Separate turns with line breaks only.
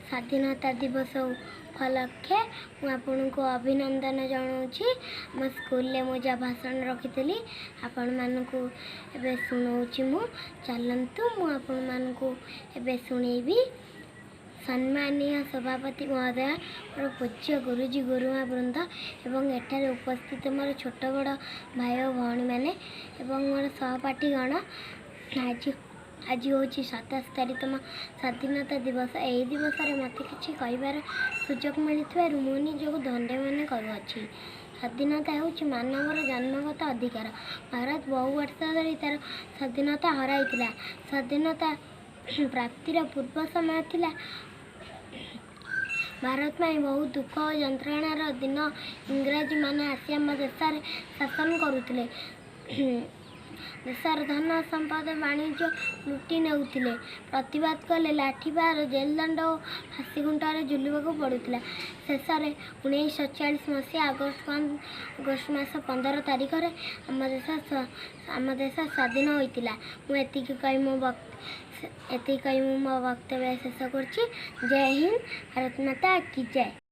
ସ୍ୱାଧୀନତା ଦିବସ ଉପଲକ୍ଷେ ମୁଁ ଆପଣଙ୍କୁ ଅଭିନନ୍ଦନ ଜଣାଉଛି। ଆମ ସ୍କୁଲରେ ମୁଁ ଯାହା ଭାଷଣ ରଖିଥିଲି, ଆପଣମାନଙ୍କୁ ଏବେ ଶୁଣାଉଛି ମୁଁ। ଚାଲନ୍ତୁ, ମୁଁ ଆପଣମାନଙ୍କୁ ଏବେ ଶୁଣେଇବି। ସମ୍ମାନୀୟ ସଭାପତି ମହୋଦୟ, ମୋର ପୂଜ୍ୟ ଗୁରୁଜୀ ଗୁରୁମା ବୃନ୍ଦ ଏବଂ ଏଠାରେ ଉପସ୍ଥିତ ମୋର ଛୋଟ ବଡ଼ ଭାଇ ଓ ଭଉଣୀମାନେ ଏବଂ ମୋର ସହପାଠୀଗଣ, ଆଜି ହେଉଛି 77ତମ ସ୍ୱାଧୀନତା ଦିବସ। ଏହି ଦିବସରେ ମୋତେ କିଛି କହିବାର ସୁଯୋଗ ମିଳିଥିବାରୁ ମୁଁ ନିଜକୁ ଧନ୍ୟ ମନେ କରୁଅଛି। ସ୍ୱାଧୀନତା ହେଉଛି ମାନବର ଜନ୍ମଗତ ଅଧିକାର। ଭାରତ ବହୁ ବର୍ଷ ଧରି ତା'ର ସ୍ୱାଧୀନତା ହରାଇଥିଲା। ସ୍ୱାଧୀନତା ପ୍ରାପ୍ତିର ପୂର୍ବ ସମୟ ଥିଲା ଭାରତ ପାଇଁ ବହୁତ ଦୁଃଖ ଓ ଯନ୍ତ୍ରଣାର ଦିନ। ଇଂରାଜୀମାନେ ଆସି ଆମ ଦେଶରେ ଶାସନ କରୁଥିଲେ, ଦେଶର ଧନ ସମ୍ପଦ ବାଣିଜ୍ୟ ଲୁଟି ନେଉଥିଲେ। ପ୍ରତିବାଦ କଲେ ଲାଠିମାଡ଼, ଜେଲଦଣ୍ଡ ଓ ଫାଶୀ ଖୁଣ୍ଟରେ ଝୁଲିବାକୁ ପଡ଼ୁଥିଲା। ଶେଷରେ 1947 ମସିହା ଅଗଷ୍ଟ ମାସ 15 ତାରିଖରେ ଆମ ଦେଶ ସ୍ୱାଧୀନ ହୋଇଥିଲା। ମୁଁ ଏତିକି କହି ମୁଁ ମୋ ବକ୍ତବ୍ୟ ଶେଷ କରୁଛି। ଜୟ ହିନ୍ଦ, ଭାରତ ମାତା କି ଜୟ।